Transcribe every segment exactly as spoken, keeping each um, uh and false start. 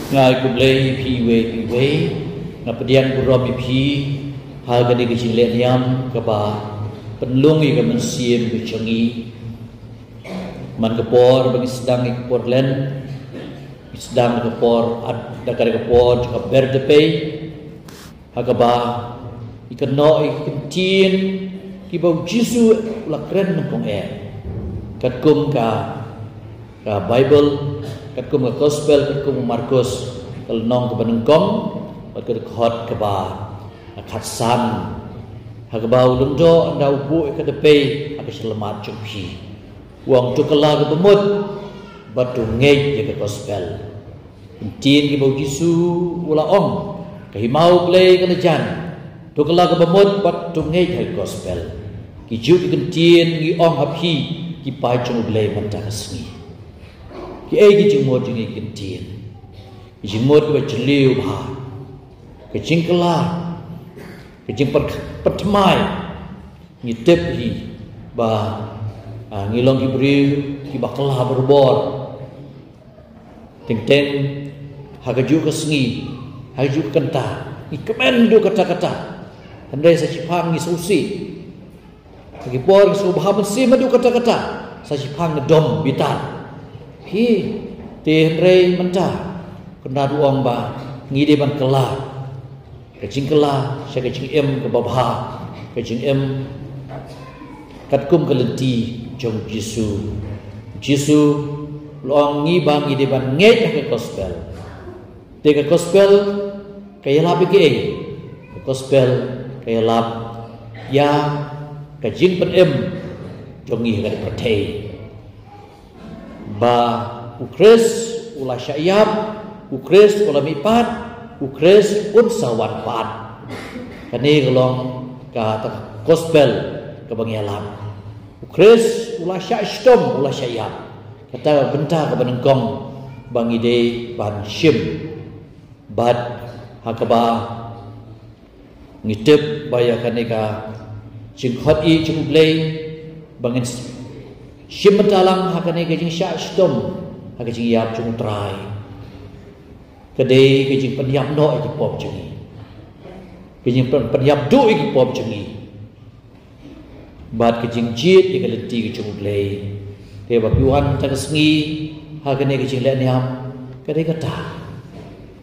Nga ai khublei ïa phi iwei pa iwei. Nga pdiang burom ïa phi ha kane ka jingleh niam kaba pynlong ïa ka mynsiem ka jong ngi. Man ka por ba ngi sdang ïa ka por Lent, ngi sdang da ka por, da ka por jong ka Ber Dpei, ha kaba ngi kynnoh ïa ki ktien kiba u Jisu u la kren nyngkong eh. Katkum ka, ka Baibl, katkum ka Gospel, katkum u Markus, ka lynnong kaba nyngkong, bad ka dkhot kaba khatsan, ha kaba u lyngdoh ynda u buh ïa ka dpei ha ka shyllmat jong phi. U ong, to kylla kaba mut bad to ngeit ïa ka Gospel. Ktien kiba u Jisu u la ong, ka hima U Blei ka la jan. To kylla kaba mut bad to ngeit ha ka Gospel. Kijuh ki ktien ngi ong ha phi, ki paid jong U Blei mynta ka sngi. Kiei ki jingmut jong ngi ki ktien? Ki jingmut kiba jylliew bha. Ka jingkylla, ka jingpynthymmai. Ngi tip hi ba, ah, ngi long ki briew kiba kylla barabor. Teng teng ha kajuh ka sngi, ha kajuh ka kynta, ngi kmen haduh katta katta. Hynrei sa shiphang ngi sngewsih. Ha ki por ngi sngewbha mynsiem haduh katta katta, sa shiphang ngi dom bitar. Hi, te hynrei mynta, kynrad u ong ba ngi dei ban kylla. Ka jingkylla sha ka jingim kaba bha, ka jingim katkum ka lynti jong u Jisu. U Jisu u la ong ngi ba ngi dei ban ngeit ha ka Gospel. Te ka Gospel ka ïalap ïa kaei? Ka Gospel ka ïalap ïa ka jingpynim jong ngi ha ka pyrthei. Ba u Khrist u la shah ïap, u Khrist u la mihpat, u Khrist un sa wan pat. Kane ka long kata ka Gospel kaba ngi ïalap. U Khrist u la shah shitom, u la shah ïap. Kata ka bynta kaba nyngkong ba ngi dei ban shim. Bad ha kaba ngi tip ba ïa kane ka jingkhot ïa jong U Blei ba ngin shim bynta lang ha kane ka jingshah shitom ha ka jingïap jong U Trai. Ka dei ka jingpynïap noh ïa ki pop jong ngi. Ka jingpynïap duh ïa ki pop jong ngi. Bad ka jingjied ïa ka lynti ka jong U Blei. Te ba phi wan mynta ka sngi ha kane ka jingleh niam, ka dei kata.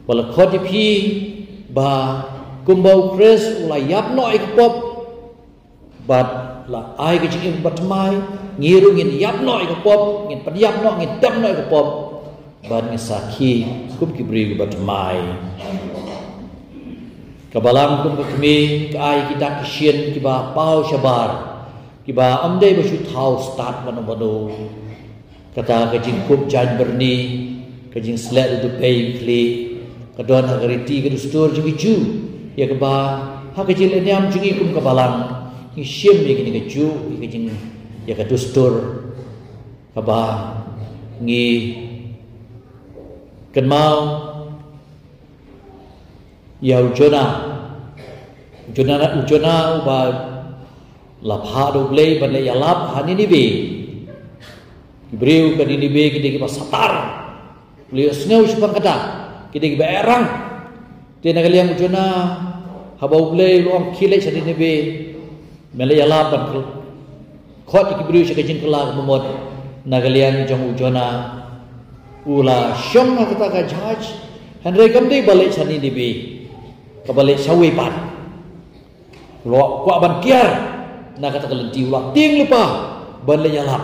Ba la khot ïa phi ba kumba u Khrist u la ïap noh ïa ka pop, bad la ai ka jingim bathymmai, ngi ruh ngin ïap noh ïa ka pop, ngin pynïap noh, ngin tep noh ïa ka pop. Ban ngi sakhi kum ki briew kiba thymmai. Ka balang kum ka kmie ka ai ki dak ki shin kiba paw shabar, kiba ym dei ba shu thaw stad mano mano. Kata ka jingkup jaiñ byrni, ka jingsleh da dpei khlieh, ka don ha ka riti ka dustur jong ki Jiw. Ïa kaba ha ka jingleh niam jong ngi kum ka balang, ngi shim ïa kine ka juh, ïa ka jing, ïa ka dustur. Kaba ngi kynmaw ïa u Jonah. U Jonah, u Jonah uba la phah da U Blei ban leit ïalap ha Ninibe. Ki briew ka Ninibe ki dei kiba satar. U la ïohsngew shaphang kata, ki dei kiba erang. Te na ka liang u Jonah, haba U Blei u la ong khie leit sha Ninibe, men leit ïalap ban khot ïa ki briew sha ka jingkylla kaba mut. Na ka liang jong u Jonah, u la shong ha kata ka jahaj, hynrei kam dei ba leit sha Ninibe, kaba leit sha wei pat. U la kwah ban kiar na kata ka lynti, u la tieng lypa ban leit ïalap.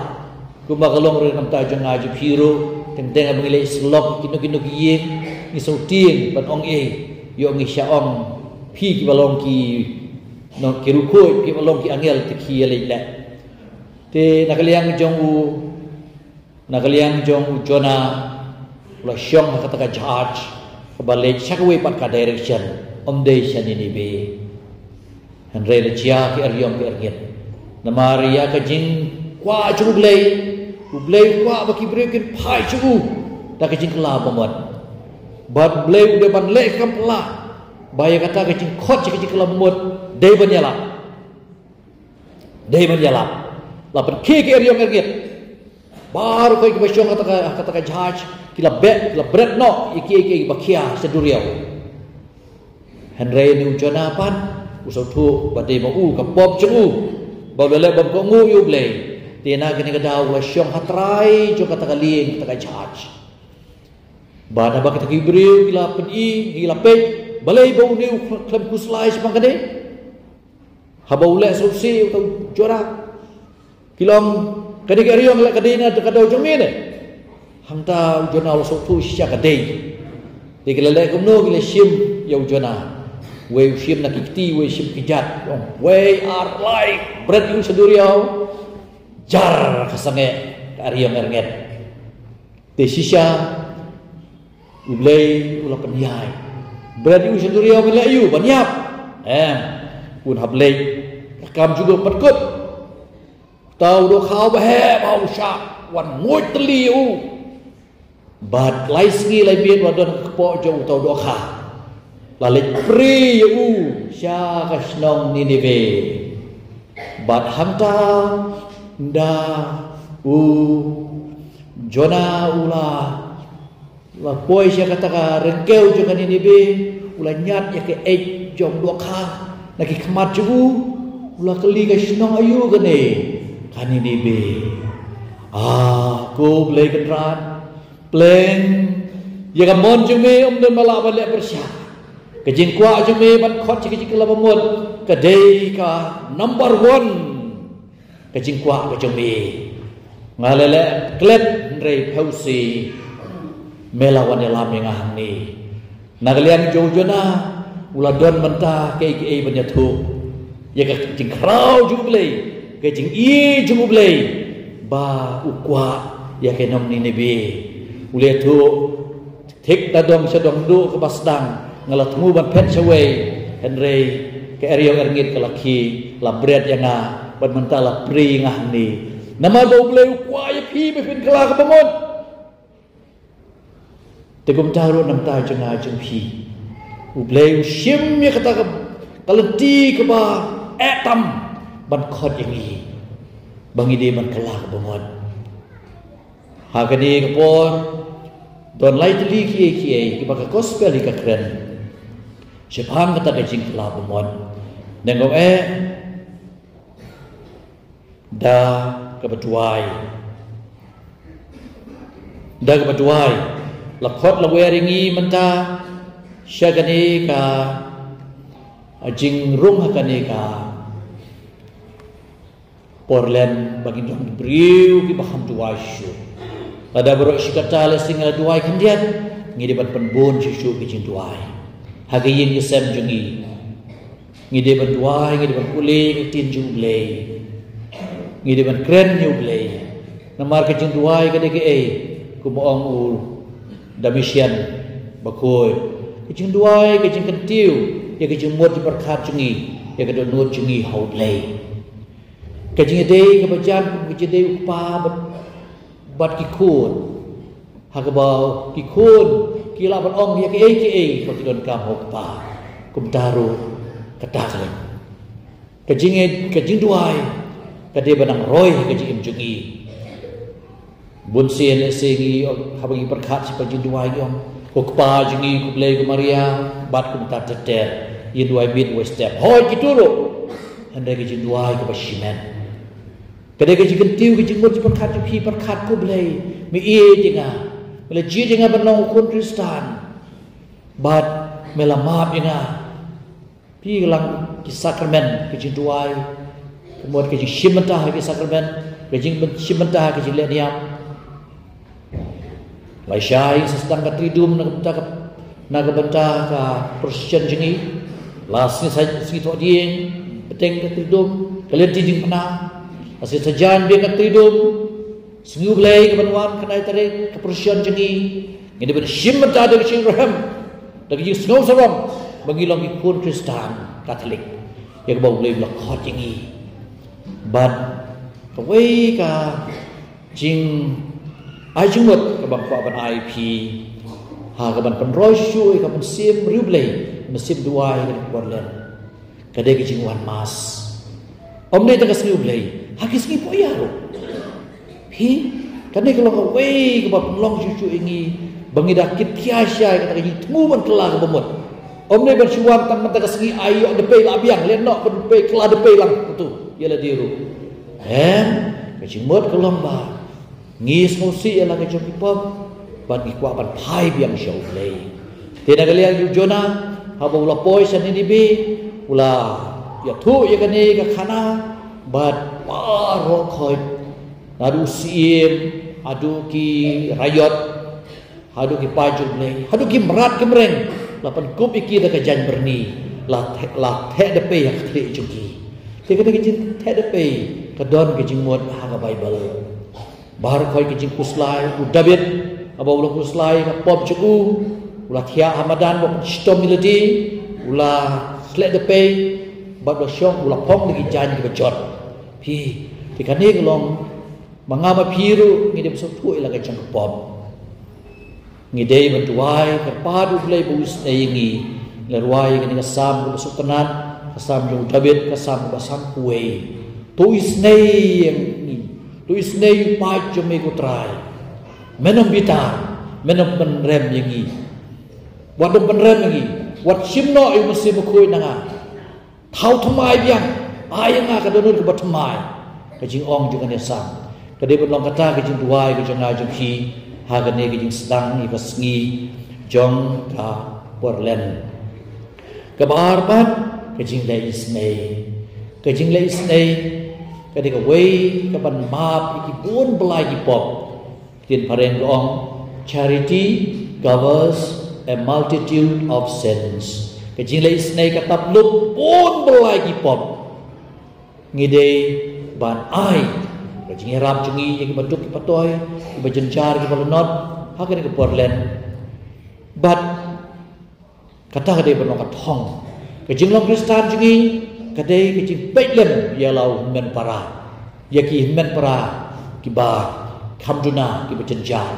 Kumba ka long ruh na ka bynta jong nga jong phi ruh, teng teng haba ngi leit syllok kino kino ki ïing, ngi sngewtieng ban ong ei, ïoh ngi shah ong phi kiba long ki, no, ki riewkhuid, kiba long ki angel te ki ïa leit leh. Te na ka liang jong u, na ka liang jong u Jonah, u la shong ha kata ka jahaj kaba leit sha kawei pat ka direction, ym dei sha Ninibe. Hynrei la jia ki ariong ki arngit. Namar ïa ka jingkwah jong U Blei, U Blei u kwah ba ki briew kin phai sha u da ka jingkylla ba mut. Bad U Blei u dei ban leh kam pla ba ïa kata ka jingkhot sha ka jingkylla ba mut dei ban ïalap. Dei ban ïalap. La pynkhie ki ariong arngit. Baroh kiba shong ha kata ka, ha kata ka jahaj ki la beh, ki la bret noh ïa kiei kiei ba khia sha duriaw. Hynrei une u Jonah pat u sngewthuh ba dei ma u ka pop jong u ba u la leh bymkohnguh ïa U Blei. Te na kane ka daw u la shong ha trai jong kata ka lieng, kata ka jahaj. Bad haba kita ki briew ki la pyni, ki la peit balei ba une u khlem khuslai shaphang kane. Haba u leh sngewsih uta u Jonah, ki la ong, kane ka ariong leh ka dei na ka daw jong me ne? Hangta u Jonah u la sngewthuh shisha ka dei. Te ki la leh kumno, ki la shim ïa u Jonah. Wei u shim na ki kti, wei u shim kjat. Ong, wei ar lai, bret ïa u sha duriaw. Jar ka sangeh ka ariong ernget. Te shisha U Blei u la pynïaid. Bret ïa u sha duriaw, me leh ïa u ban ïap. Em, un hap leit ka kam jong u pat kut. Uta u dohkha uba heh bha u shah wan nguid tylli ïa u. Bad lai sngi lai miet u la don ha ka kpoh jong uta u dohkha. La leit prie ïa u sha ka shnong Ninive. Bad hangta ynda u Jonah u la, la poi sha kata ka ryngkew jong ka Ninive, u la ñiad ïa ka eit jong u dohkha na ki khmat jong u, u la kylli, ka shnong aïu kane ka Ninive? A ko Blei Kynrad, pleng ïa ka mon jong me, ym don ba lah ban leh pyrshah. Ka jingkwah jong me ban khot ïa ka jingkylla bamut ka dei ka number one. Ka jingkwah ka jong me. Nga la leh klet hynrei phewse me la wan ïalam ïa nga hangne. Na ka liang jong u Jonah u la don mynta kaei kaei ban ïathuh ïa ka jingkhraw jong U Blei, ka jingïeit jong U Blei ba u kwah ïa ka nong Ninive. U la ïathuh, thik ta dong sha dong duh kaba sdang, nga la thmu ban phet shawei, hynrei ka ariong ernget ka la khie, la bret ïa nga, bad mynta la prie ïa nga hangne. Namar ba U Blei u kwah ïa phi ba phin kylla ka bamut. Te kumta ruh na ka bynta jong nga jong phi, U Blei u shim ïa kata ka, ka lynti kaba eh tam ban khot ïa ngi ba ngi dei ban kylla ka bamut. Ha kane ka por don lai tylli kiei kiei kiba ka gospel hi ka kren shaphang kata ka jingkylla bamut. Nangno eh, da kaba duwai. Da kaba duwai. La khot la wer ïa ngi mynta sha kane ka jingrung ha kane ka por len ba ngin long briew kiba kham duwai shuh. Lada baroh shi katta lehse ngi la duwai khyndiat, ngi dei ban pynbun shuh shuh ka jingduwai ha ka ïing ka sem jong ngi. Ngi dei ban duwai, ngi dei ban pule ka ktien jong U Blei. Ngi dei ban kren ïa U Blei. Namar ka jingduwai ka dei kaei, kumba ong u Damisian Bakhuid. Ka jingduwai ka jingkyntiew ïa ka jingmut jingpyrkhat jong ngi, ïa ka dohnud jong ngi ha U Blei. Ka jingïadei kaba jan, ka jingïadei u kpa bad, bad ki khun. Ha kaba ki khun ki lah ban ong ïa kaei kaei ba ki donkam ha u kpa. Kumta ruh kata ka long. Ka jing, ka jingduwai ka dei ban nang roi ha ka jingim jong ngi. Bun sien lehse ngi, haba ngi pyrkhat shaphang jingduwai ngi ong, ko Kpa jong ngi, ko Blei, ko Maria, bad kumta ter ter. Ïa duwai miet wei step. Hooid kito ruh. Hynrei ka jingduwai kaba shimet ka dei ka jingkyntiew, ka jingmut jingpyrkhat jong phi, pyrkhat, ko Blei, me ïeit ïa nga. Me la jied ïa nga ban long u khun Khristan. Bad me la map ïa nga. Phi, ka long ki sakramen, ka jingduwai, ka mut ka jingshim bynta ha ki sakramen, ka jingshim bynta ha ka jingleh niam. Lashai sa sdang ka Triduum na ka bynta ka, na ka bynta ka procession jong ngi. La sngi sa, sngi Thohdieng, bteng ka Triduum, ka lynti jingpynah. La sngi Saitjaiñ biang ka Triduum. Sngi U Blei kaban wan khyndai tarik ka procession jong ngi. Ngi dei ban shim bynta da ka jingrhem, da ka jingsngew sarong ba ngi long ki khun Khristan Katholik, ïa kaba U Blei u la khot ïa ngi. Bad kawei ka jingai jingmut kaba nga kwah ban ai ïa phi, ha kaban pynroi shuh ïa ka mynsiem riewblei, mynsiem duwai ha kane ka por len. Ka dei ka jingwan Mass. Ym dei tang ka sngi U Blei, ha ki sngi pyrshah ruh. Phi, Kane ka long kawei kaba pynlong shuh shuh ïa ngi ba ngi da kit khia shai kata ka jingthmu ban kylla kaba mut. Ym dei ban shu wan tang mynta ka sngi ai ïoh da pei la biang, lehnoh ban pei kylla da pei lang katu ïa lade ruh. Em, ka jingmut ka long ba ngi sngewsih ïa la ka jong ki pop bad ngi kwah ban phai biang sha U Blei. Te na ka liang jong u Jonah, haba u la poi sha Ninibe, u la ïathuh ïa kane ka khana bad baroh khoit, naduh u syiem haduh ki raiot, haduh ki paid jong U Blei, haduh ki mrad ki mreng, la pynkup ïa ki da ka jaiñbyrni, la theh, la theh da pei ha ka khlieh jong ki. Te kata ka jingtheh da pei ka don ka jingmut ha ka Baibl. Baroh khoit ka jingkhuslai, u Dabid, haba u la khuslai ka pop jong u, u la thiah ha madan ba u shitom ïa lade, u la khleh da pei bad u la shong, u la phong da ki jaiñ kiba jot. Phi, te kane ka long ma nga ma phi ruh ngi dei ban sngewthuh ïa la ka jong ka pop. Ngi dei ban duwai kyrpad U Blei ba u isynei ïa ngi. Ngi la rwai ïa kane ka Salm kaba sngewtynnat, ka Salm jong u Dabid, ka Salm kaba san kawei. To isynei ïa ngi, to isynei ïa u paid jong me ko Trai. Men ym bitar, men ym pynrem ïa ngi. Wat ym pynrem ïa ngi, wat shim noh ïa u Mynsiem Bakhuid na nga. Thaw thymmai biang, ai ïa nga ka dohnud kaba thymmai. Ka jingong jong kane ka Salm ka dei ban long kata ka jingduwai ka jong nga jong phi ha kane ka jingsdang ïa ka sngi jong ka Portland. Kaba ar pat, ka jingleh isynei. Ka jingleh isynei ka dei kawei kaban map ïa ki bun blai ki pop. Ktien phareng ka ong, charity covers a multitude of sins. Ka jingleh isynei ka tap lut bun blai ki pop. Ngi dei ban ai ka jingïarap jong ngi ïa kiba duk kiba toi, kiba jynjar, kiba lanot ha kane ka Portland. Bad kata ka dei ban long ka thong. Ka jinglong Khristan jong ngi ka dei ka jingpeit lem ïa la u hynmen para, ïa ki hynmen para kiba kham duna, kiba jynjar.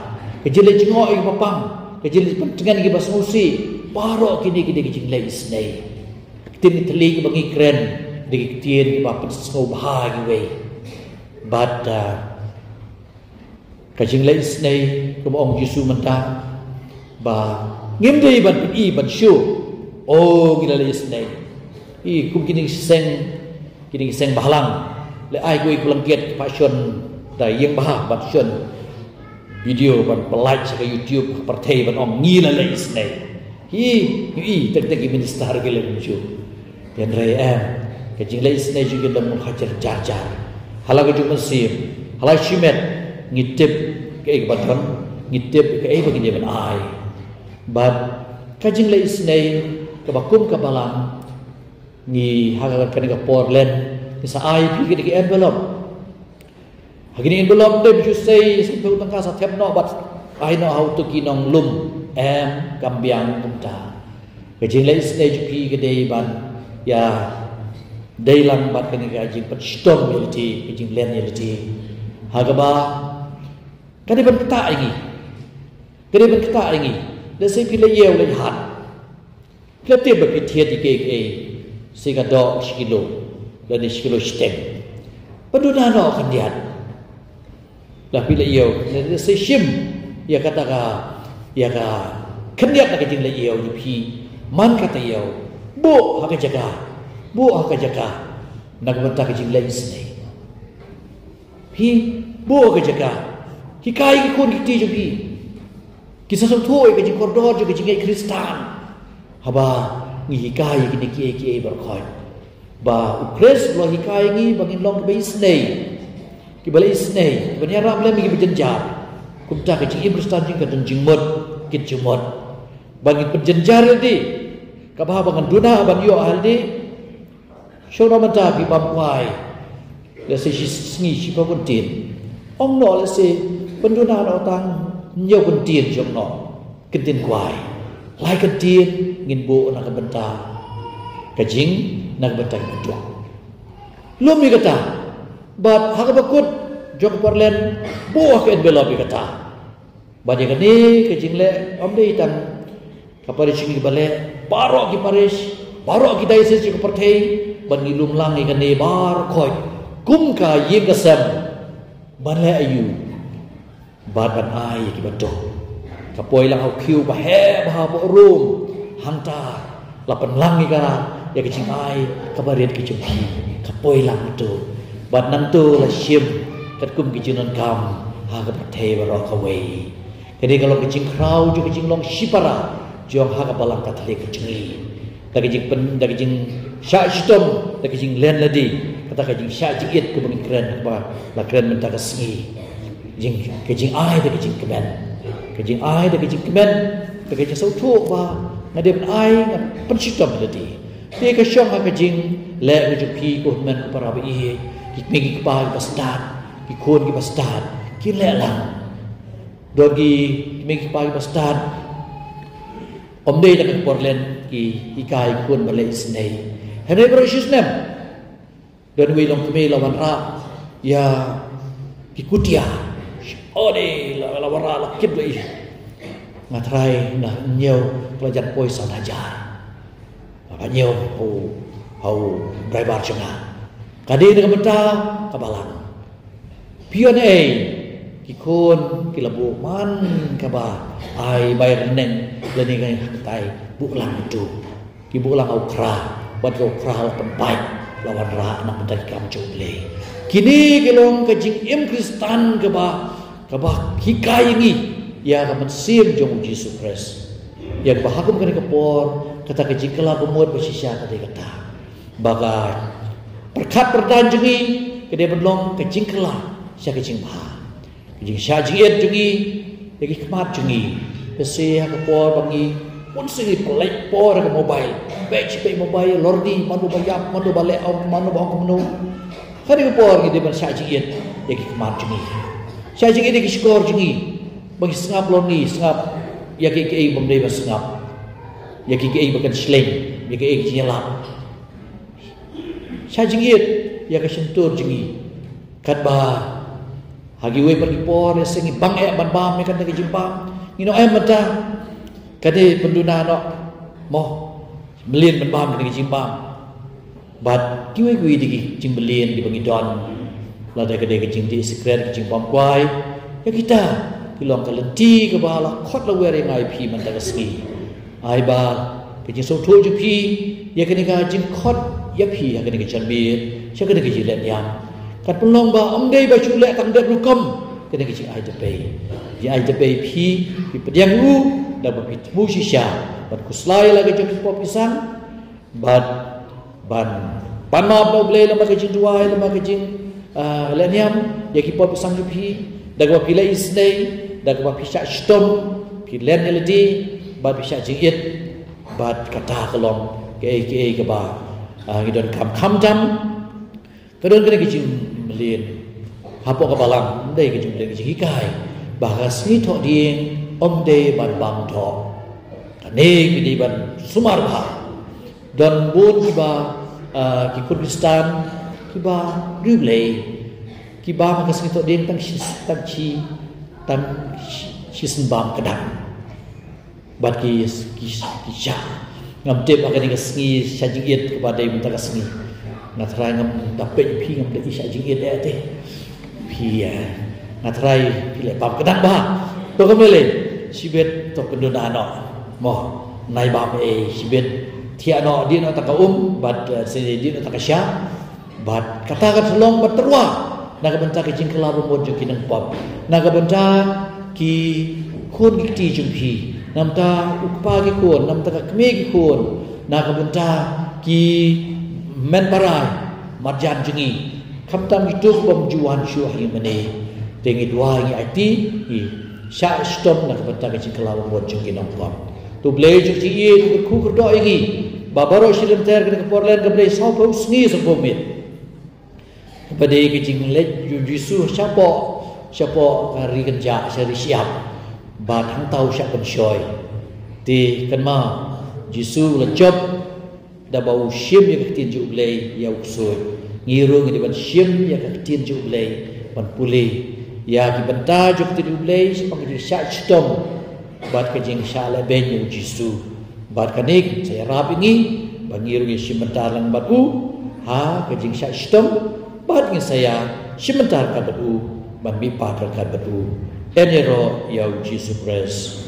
Ka jingleh jngoh ïa kiba pang, ka jingleh pyntngen ïa kiba sngewsih. Baroh kine ki dei ka jingleh isynei. Ktien ki thylli kiba ngi kren dei ki ktien kiba pynsngewbha ïa kiwei. Bad, ah, ka jingleh isynei kaba ong Jisu mynta ba ngim dei ban pyni ban shu, oh, ngi la leh isynei. I kum kine ki seng, kine ki seng bhalang, leh ai kawei ka blanket, pa shon da ïing bha ban shon video ban pynlait sha ka YouTube, ka pyrthei ban ong ngi la leh isynei. Hi, hi, tek tek ki minister ki leh kumjuh. Hynrei em, ka jingleh isynei jong ngi lem ha jar jar. Ha la ka jong mynsiem, ha la shimet, ngi tip kaei kaba don, ngi tip kaei ba ngi dei ban ai. Bad ka jingleh isynei kaba kum ka balang, ngi ha kane ka Portland, ngi sa ai phi kine ki envelope. Ha kine envelope dei ba shu sei, shu phew tyngka sa thep noh bad ai noh ha uto ki nonglum, em, kam biang kumta. Ka jingleh isynei jong phi ka dei ban ïa dei lang bad kane ka jingpynshitom ïa lade, ka jinglen ïa lade. Ha kaba ka dei ban ktah ïa ngi. Ka dei ban ktah ïa ngi. Lehse phi la ïew la ïaid, phi la tip ba phi thied ïa kiei kiei, sa ka doh shi kilo lane shi kilo shiteng. Ba duna noh khyndiat. La phi la ïew, lehse shim ïa kata ka, ïa ka khyndiat na ka jingleh ïew jong phi. Man kata ïew, buh ha ka jaka, buh ha ka jaka na ka bynta ka jingleh isynei. Phi buh ha ka jaka, hikai ki khun ki kti jong phi. Ki sa sngewthuh ïa ka jingkordor jong ka jingngeit Khristan haba ngi hikai ïa kine kiei kiei baroh khoit. Ba U Khrist u la hikai ïa ngi ba ngin long kiba isynei, kiba leh isynei, kiban ïarap lem ïa kiba jynjar. Kumta ka jingim Khristan jong ngi ka don jingmut, kit jingmut. Ba ngin pynjynjar ïa lade, kaba haba ngan duna ban ïoh ha lade, shong noh mynta phi bam kwai, lehse shi sngi shiphew kyntien. Ong noh lehse pynduna noh tang hynñiew kyntien, shong noh kyntien kwai. Lai kyntien ngin buh na ka bynta ka jing, na ka bynta ka bynta. Lum ïa kata. Bad ha kaba kut jong ka Portland, buh ha ka envelope ïa kata. Bad ïa kane ka jingleh ym dei tang ka parish ngi ba leh, baroh ki parish, baroh ki diocese jong ka pyrthei, bad ngi lum lang ïa kane baroh khoit kum ka ïing ka sem ban leh aïu. Bad ban ai ïa kiba duh. Ka poi lang ha u khiew ba heh bha hapoh Rom. Hangta la pynlang ïa ka, ïa ka jingai kaba rit ka jong phi. Ka poi lang hato. Bad nangto la shim katkum ki jingdonkam ha ka pyrthei baroh kawei. Kane ka long ka jingkhraw jong ka jinglong shipara jong ha ka Balang Katholik ka jong ngi. Da ka jingpyn, da ka jingshah shitom, da ka jinglen lade, kata ka jingshah jingit kaba ngi kren, kaba la kren mynta ka sngi. Jing, ka jingai da ka jingkmen. Ka jingai da ka jingkmen, da ka jingsngewthuh ba nga dei ban ai, nga pynshitom lade. Te ka shong ha ka jingleh ka jong phi ko hynmen ko para ba ïeit, ki kmie ki kpa kiba stad, ki khun kiba stad, kin leh lang. Don ki kmie ki kpa kiba stad, ym dei da ka por len ki hikai khun ban leh isynei. Hynrei baroh shi snem don uwei u longkmie la wanrah ïa ki kutia. Oh, dei la, la wanrah la kit la ïa. Nga trai na ñiew, la jan poi san hajar. Ba ñiew ha u, ha u driver jong nga. Ka dei na ka bynta ka Balang. Phi ïohi, ki khun ki la buh man kaba ai bai rneng, lane ka hangtai buh lang tu. Ki buh lang ha u Khra, bad ha u Khra la pynbeit, la wanrah na ka bynta ki kam jong U Blei. Kine ki long ka jingim Khristan kaba, kaba hikai ïa ngi ïa ka mynsiem jong U Jisu Khrist. Ïa kaba ha kum kane ka por, kata ka jingkylla bamut ba shisha ka dei kata. Ba ka pyrkhat pyrdan jong ngi ka dei ban long ka jingkylla sha ka jingbha. Ka jingshah jingit jong ngi ïa ki khmat jong ngi. Te sa ha ka por ba ngi, bun sien ngi pynlait por ha ka mobile. Peit shi peit mobile, lordi, mano ba ïap, mano ba leh ong, mano ba ong kumno. Kane ka por ngi dei ban shah jingit ïa ki khmat jong ngi. Shah jingit ïa ki shkor jong ngi. Ba ngi sngap lordi, sngap ïa kiei kiei bym dei ban sngap. Ïa kiei kiei ba kan shleng, ïa kiei kiei ki jingïalap. Shah jingit ïa ka shyntur jong ngi. Katba ha kiwei pat ki por, lehse ngi bang eh ban bam ïa kane ka jingbam. Ngi ong em mynta ka dei pynduna noh, mo, mlien ban bam ïa kane ka jingbam. Bad kiwei kiwei de ki jingmlien kiba ngi don. Lada ka dei ka jingdih sikret, ka jingbam kwai. Ïa kita ki long ka lynti kaba la khot la wer ïa nga ïa phi mynta ka sngi. Ai ba ka jingsngewthuh jong phi ïa kane ka jingkhot ïa phi ha kane ka janmiet, sha kane ka jingleh niam, kan pynlong ba ym dei ba shu leh tang dep rukom kane ka jingai jabei. Jingai jabei phi, phi pdiang u da ba phi thmu shisha ban khuslai la ka jong ki pop ki sang. Bad ban pan map na U Blei lem bad ka jingduwai, lem bad ka jing, ah, leh niam ïa ki pop ki sang jong phi, da kaba phi leh isynei, da kaba phi shah shitom, phi len ïa lade, bad phi shah jingit. Bad kata ka long kaei kaei kaba, ah, ngi donkam. Khamtam ka don kane ka jingmlien hapoh ka Balang, ym dei ka jingmlien, ka jinghikai ba ka sngi Thohdieng ym dei ban bam doh. Kane ka dei ban sumar bha. Don bun kiba, ah, ki khun Khristan kiba riewblei, kiba bam ha ka sngi Thohdieng tang shi, tang shi, tang shi, shisien bam kdang. Bad ki, ki, ki shah. Ngam tip ha kane ka sngi shah jingit kaba dei mynta ka sngi. Nga tharai ngam da peit phi, ngam da i shah jingit eh te. Phi, eh, nga tharai phi leh bam kdang bha. To kam lei lei. Shibit to pynduna noh. Mo, nai bam eh, shibit thiah noh, dih noh tang ka um, bad, eh, se dih noh tang ka shah. Bad kata kan sa long ban tyrwa na ka bynta ka jingkylla bamut jong ki nongpop, na ka bynta ki khun ki kti jong phi, na ka bynta u kpa ki khun, na ka bynta ka kmie ki khun, na ka bynta ki hynmen barai marjan jong ngi. Khamtam kito ki bym ju wan shuh ha ngi mynne, te ngi duwai, ngi aiti, ngi shah shitom na ka bynta ka jingkylla bamut jong ki nongpop. To U Blei jong ka jingïeit un kyrkhu kyrdoh ïa ngi ba baroh shi lynter kane ka por len kaba dei sawphew sngi sawphew miet, kaba dei ka jingleit U Jisu shapoh, shapoh ka ri kynjah, sha ri shyiap, bad hangta u shah pynshoi. Te kynmaw, Jisu u la jop da ba u shim ïa ka ktien jong U Blei ïa u ksuid. Ngi ruh ngi dei ban shim ïa ka ktien jong U Blei ban pule ïa ki bynta jong ka ktien U Blei shaphang ka jingshah shitom bad ka jingshah lehbeiñ ïa U Jisu. Bad kane kan sa ïarap ïa ngi ba ngi ruh ngin shim bynta lang bad u ha ka jingshah shitom, bad ngin sa ïa shim bynta ryngkat bad u, ban mihpat ryngkat bad u. Ïaroh ïa u Jisu Khrist.